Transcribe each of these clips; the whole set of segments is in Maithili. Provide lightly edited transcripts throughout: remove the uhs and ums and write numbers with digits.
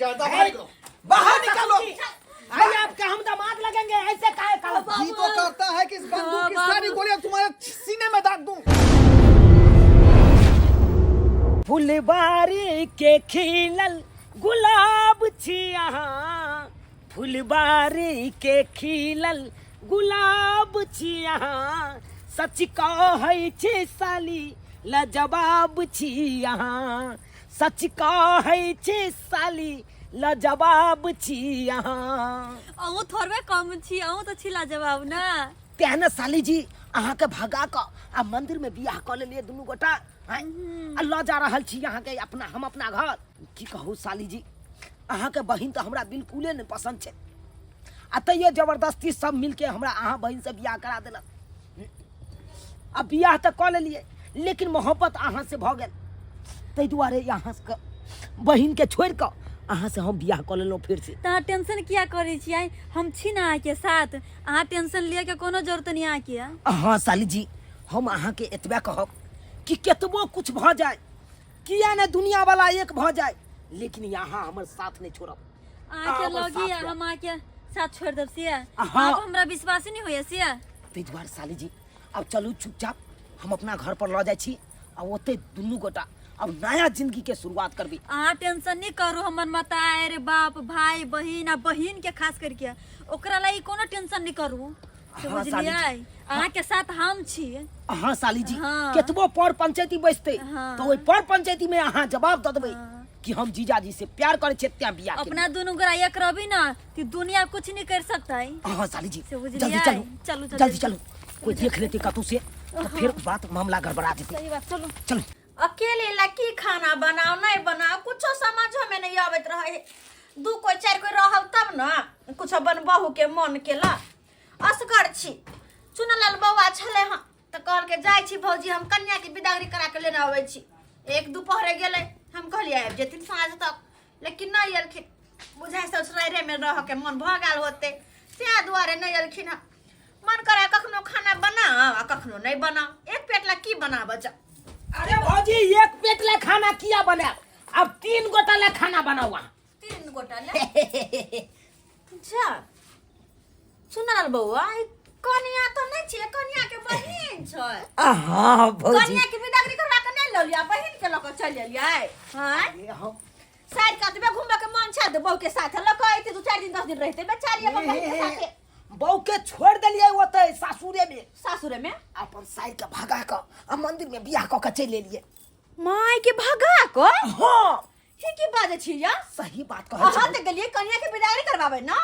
ज्यादा बाहर निकलो, बाहर निकालो। भाई आपका हम दामाद लगेंगे, ऐसे काहे कहो? जी तो करता है कि इस बंदूक की सारी गोलियां तुम्हारे सीने में दाग दूं। फुलबारी के खिलल गुलाब छी अहाँ, फुलबारी के खिलल गुलाब छी अहाँ, सच कहै छी साली लजवाब छी अहाँ, सच कहै छी साली लजवाब छी अहाँ। अहूँ थोड़बे कम छी, अहूँ तऽ छी लाजवाब ने। तें ने साली जी अहाँके भगा कऽ आ मंदिर में बियाह कऽ लेलियै दुनू गोटा आँय? आ लऽ जा रहल छी अहाँके अपना हम अपना घर। की कहू साली जी, अहाँके बहिन तऽ हमरा बिल्कुले नहि पसन्द छै, आ तैयो जबरदस्ती सब मिलके हमरा अहाँ बहिन से बियाह करा देलक। आ बियाह तऽ कऽ लेलियै, लेकिन मोहब्बत अहाँ से भऽ गेल, ताहि दुआरे अहाँके बहिनके छोड़ि कऽ अहाँ से हम बियाह कऽ लेलहुँ फेर से। तऽ अहाँ टेंशन किया करै छियै, हम छी ने अहाँके साथ, अहाँ टेंशन लिअ के कोनो जरूरत नहि अहाँके। हाँ साली जी, हम अहाँके एतबे कहब कि केतबो कुछ भऽ जाए, किया ने दुनिया वाला एक भऽ जाए, लेकिन यहाँ हमर साथ नहीं छोड़ब। अहाँके हमर लगी साथ हम अहाँके साथ छोड़ देब से हाँ। आप हमरा विश्वास नहीं होइए से। ताहि दुआरे साली जी अब चलू चुपचाप हम अपना घर पर लऽ जाइ छी आ ओते दुनू गोटा अब नया जिंदगी के शुरुआत करबी। अहाँ टेंशन नहीं करू, हमर मतार बाप भाई बहिन आ बहिन के खास करके ओकरा ला ई कोनो टेंशन नहीं करू, से हाँ, साली बुझलियै? जी। अहाँ के साथ हम छी। हाँ साली जी, हाँ। केतबो पर पंचायती बैसते हाँ। तो ओहि पर पंचायती में अहाँ जवाब दऽ देबै हाँ। कि हम जीजाजी से प्यार करे छियै तें बियाह केलियै। अपना दुनू गोरा एक रहबी ना कि दुनिया कुछ नहीं कर सकता है। हाँ साली जी, से बुझलियै? जल्दी चलू, चलू, चलू, जल्दी चलू, कोई देख लेते कतौ से तो फिर बात मामला गड़बड़ा जेतै। सही बात, चलू चलू। अकेले ला की खाना बनाओ नहीं बनाओ कुछो समझो में नहीं आबैत रहे। दू कोई चारि कोई रहल तब न कुछो बनबहु के मन केला। असगर छी, चुनलाल बौआ छलै हँ तऽ कहलकै जाइ छी भौजी हम कन्या के बिदागरी करा के लेने अबै छी। एक दुपहरे गेलै, हम कहलियै आबि जेथिन साँझ तक, लेकिन नहि एलखिन। बुझाइ ससुरारे में रह के मन भऽ गेल होतै, तैं दुआरे नहि एलखिन हँ। मन करे कखनो खाना बनाओ आ कखनो नहीं बनाओ, एक पेट ला की बनाबऽ जा। अरे भौजी एक पेट ला खाना किया बनाब, अब 3 गोटा ला खाना बनाओ अहाँ। 3 गोटा ला? जा सुनल बौआ, ई कनिया तऽ नहि छियै, कनिया के बहिन छै। हाँ भौजी। कनिया के बिदागरी करवा के नहि लऽ लिअ, बहिन के लऽ कऽ चलि एलियै। आँय? अरे हम साइड कतबे घूमऽ के मन छै तऽ बहू के साथ लऽ कऽ अयतै, 2-4 दिन 10 दिन रहितै बेचारी अपन बहिन के साथे। बहू के छोड़ देलियै ओतै सासुरे में। सासुरे में? अपन साइड के भगा कऽ आ मंदिर में बियाह कऽ के चलि एलियै। माय के भगा कऽ? हाँ। ही की बाजै छी या? सही बात कहै छी। अहाँ तऽ गेलियै कनिया के बिदागरी करवाबै ना।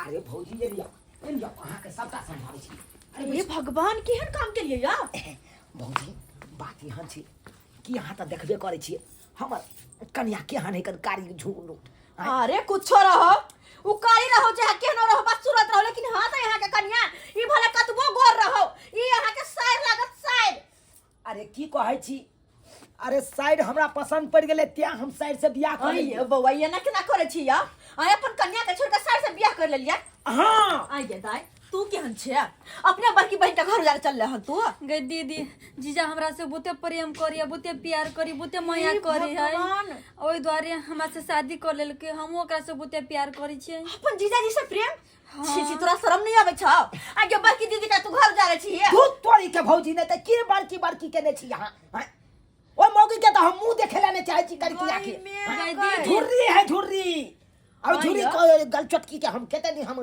अरे भौजी एलियै, एलियै, अहाँके सबटा समझाबै छी। अरे हे भगवान, केहन काम केलियै या? भौजी बात एहन छै कि अहाँ तऽ देखबे करै छियै हमर कनिया केहन है, कन कारी झुंगुन। अरे कुछो रहो, उ कारी रहो चाहे केहनो रहो, बस सूरत रहो, लेकिन हाँ तऽ यहाँ के कनिया ई भले कतबो गोर रहो, ई यहाँ के साइर लागत साइर। अरे की कहै छी, अरे साइड हमरा पसंद पड़ गेलै तें हम साइड से बियाह कर लेलियै। अरे बौआ, एना केना करै छी या? आय अपन कन्या के छोड़ के साइड से बियाह कर लेलियै? हाँ। आय गे दाय, तू केहन छे? अपने बड़की बहिन के घर उजाड़ चलले हन तू? गे दीदी, जीजा हमरा से बहुते प्रेम करी, बहुते प्यार करी, बहुते माया हे करी है, भगवान। ओहि दुआरे हमरा से शादी कर लेलकै, हमहूँ ओकरा से बहुते प्यार करै छियै। अपन जीजाजी से प्रेम? छी छी, तोरा शरम नहीं आबै छौ? आगे बड़की दीदी का तू घर उजाड़े छी? दूध तोड़ी के भौजी ने त के बड़की बड़की केने छी यहाँ? हैं? ओ मौगी के त हम मुंह देखे ला नहीं चाहे छी करकी आके। गई हैं? गई। झुर्री है झुर्री, और हाँ झुर्री यो। को गलचटकी के हम केते नहीं हम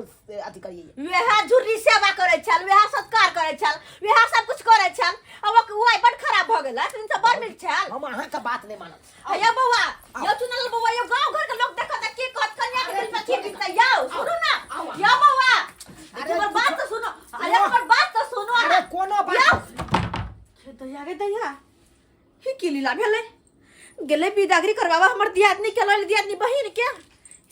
अथी करिए। वएह झुर्री सेवा करै छल, वएह सत्कार करै छल, वएह सब कुछ करै छल, आ ओ आइ बड खराब भऽ गेल, तखन से बड़ नीक छल। हम अहाँ के बात नहीं मानब। हे बौआ, यौ चुनल बौआ, यौ गांव घर के लोग देखत त की कहत, कन्या के दिल पर की बीततै? यौ सुनू ना, आउ, आउ। यौ बौआ, अरे हमर बात त सुनो, अरे हमर बात त सुनो। अरे कोनो बात यौ। हे दैया गे दैया, ही की लीला भेलै? गेलै बिदागरी करवाबा हमर दियादनी के लल दियादनी बहिन के।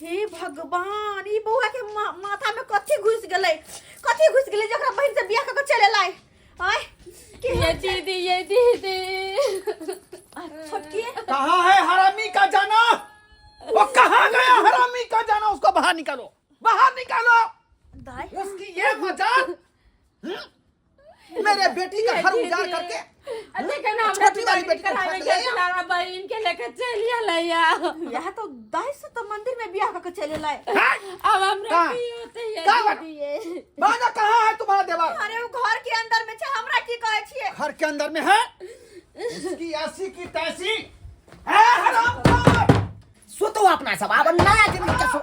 हे भगवान, ई बौआ के माथा में कथी घुस गेलै, कथी घुस गेलै जे ओकरा बहिन से बियाह क के चलि एलै? आय के ये दीदी, ये दीदी। छोटकी कहाँ है हरामी का जाना? वो कहाँ गया हरामी का जाना? उसको बाहर निकालो, बाहर निकालो। दाई। उसकी ये मजाल, मेरे बेटी का घर उजाड़ करके अरे केना हमरा छोटी वाली बेटी को करावे उठा के के ले आ। हमरा बहिन के लेके चलि अलै यह तो दाई से तो मंदिर में बियाह कऽ के चले लाए अब हमरा कहाँ? की होते है कहाँ बात? दीदी बाजा कहाँ है तुम्हारा देवर? अरे वो घर के अंदर में छै, हमरा की कहै छियै? घर के अंदर में है उसकी ऐसी की तैसी है हरामखोर। सुतो अपना सब, आब नया जिंदगी के सो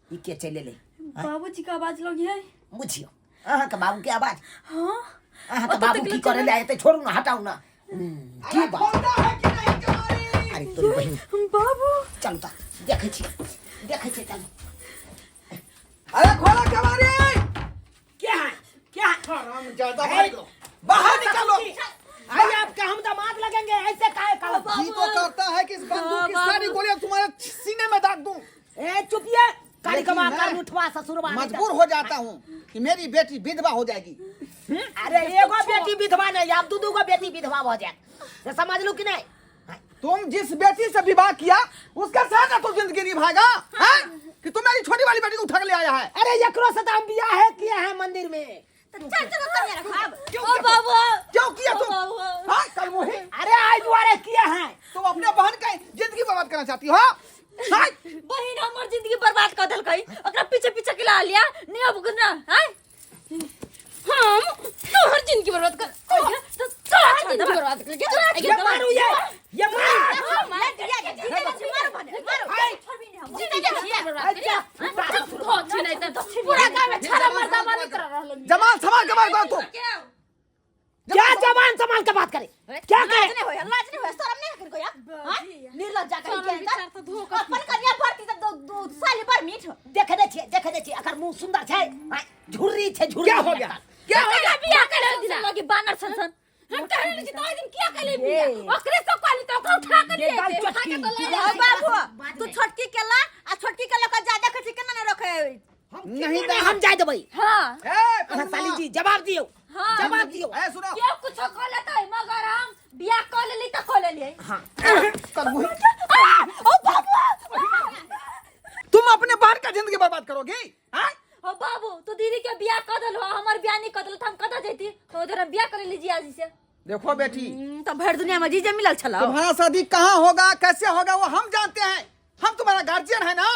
ई के चलि एलै? बाबूजी का आवाज लगी है। बुझियौ अहाँके बाबू के आवाज। हाँ। अहाँके ओतऽ बाबू तक की ले करे चलल। ले एतै? छोड़ू ना, हटाउ ना। की अरे बात खोलता है कि नहीं तुम्हारी? अरे तोरी बहिन। बाबू। चलू तऽ देखै छियै, देखै छियै, चलू। अरे खोलो कबाड़ी। क्या है, क्या है? हराम ज्यादा भाई को बाहर निकालो। अरे आपका हम दामाद लगेंगे, ऐसे काहे कहो? जी तो करता है कि इस बंदूक की सारी गोलियां तुम्हारे सीने में दाग दूं। ए चुपिए काली लेकिन कमा मैं कर उठवा ससुरवा नहीं मजबूर हो जाता हूँ कि मेरी बेटी विधवा हो जाएगी। अरे एगो बेटी विधवा नहीं, आब दू दू गो बेटी विधवा भ जाए से समझ लू कि नहीं? तुम जिस बेटी से विवाह किया उसके साथ ना तो जिंदगी निभाएगा हैं? कि तुम मेरी छोटी वाली बेटी को उठा के ले आया है? अरे एकरो से तो हम बियाह किए हैं मंदिर में। तऽ चल चल कन्या रखाब। क्यों ओ किया? बाबू। क्यों किया ओ तुम? बाबू। हाँ कल वही। अरे आज दुआरे किए हैं। तुम अपने बहन का जिंदगी बर्बाद करना चाहती हो? हाँ? बहिन हमर जिंदगी बर्बाद कर देलकै, ओकरा पीछे पीछे के ला लिया नहीं अब ना हैं हम तोहर जिंदगी बर्बाद कर तो तोहर जिंदगी बर्बाद कर के ये मारू, ये मारू। पूरा गांव में छाड़ा मर्दा मारी कर रहल। जमाल संभाल के बात करो तुम। क्या जवान संभाल के बात करे? क्या लाज करे? नहीं होय, लाज नहीं होय, शरम नहीं करे कोया? हां, निर्लज्जा कहीं के अंदर अपन कन्या भरती त दो दो साल भर मीठ देखे दे छियै, देखे दे छियै, एकर मुंह सुंदर छै, आँय, झुर्री छै, झुर्री। क्या हो गया, क्या हो गया? बियाह करे दिना लगी बानर सन सन। हम कहले छी तो दिन किया कहले बियाह ओकरे से कहली तो ओकरा उठा के ये ले गाल उठा के चटकी। तो ले ओ बाबू, तू छोटकी केला आ छोटकी केला का ज्यादा खर्ची केना ने रखे? नहीं नहीं, हम जाय देबै। हाँ। ए, अहाँ साली जी जवाब दियौ। हाँ। जवाब दियौ। ए सुनो। क्यों कुछ कह लेता है मगर हम बियाह कर लेली त कर लेली। हाँ। कल वही। ओ बाबू। तुम अपने बहन का जिंदगी बर्बाद करोगी? हाँ? ओ बाबू, तू दीदी के बियाह कर देलहो, हमर बियाह नहीं कर देलहो त हम कतऽ जैती? तो उधर हम बियाह कर लेली जिया जी से। देखो बेटी, त भर दुनिया में जीजे मिलल छला। तुम्हारा शादी कहाँ होगा, कैसे होगा वो हम जानते हैं, हम तुम्हारा गार्जियन है ना,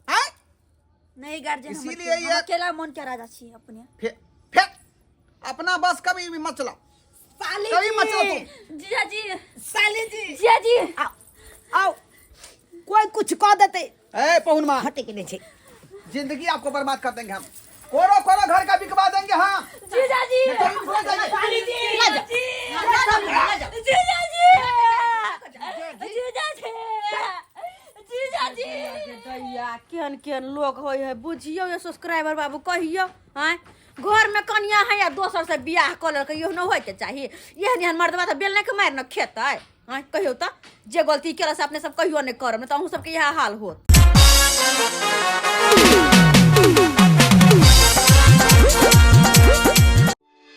हैं? नहीं गार्जियन, इसीलिए हम ये- अकेला मन के राजा छी अपने। फिर अपना बस कभी भी मत चलाओ। साली कभी मत चलाओ जी तुम। जीजा जी। साली जी। जिया जी। आओ आओ, कोई कुछ कह देते। ए पहुन माँ। हटे के नहीं छै। जिंदगी आपको बर्बाद कर देंगे हम, कोरो कोरो घर का बिकवा देंगे हम। जीजा जी। नहीं तो हम जाएंगे। साली जी। जीजा जी, जीजा जी, जीजा जी। दैया, केहन केहन लोग होइ है बुझियौ ये सब्सक्राइबर बाबू, कहियौ आँय, घर में कनिया है या दोसर से बियाह कऽ लेलकै, इहो न होइके चाही। एहन एहन मर्दबा तऽ बेलने के मारि न खेतै आँय। कहियौ तऽ जे गलती केलक से अपने सब कहियो नहि करब, नहि तऽ अहूँ सबके इएह हाल होत।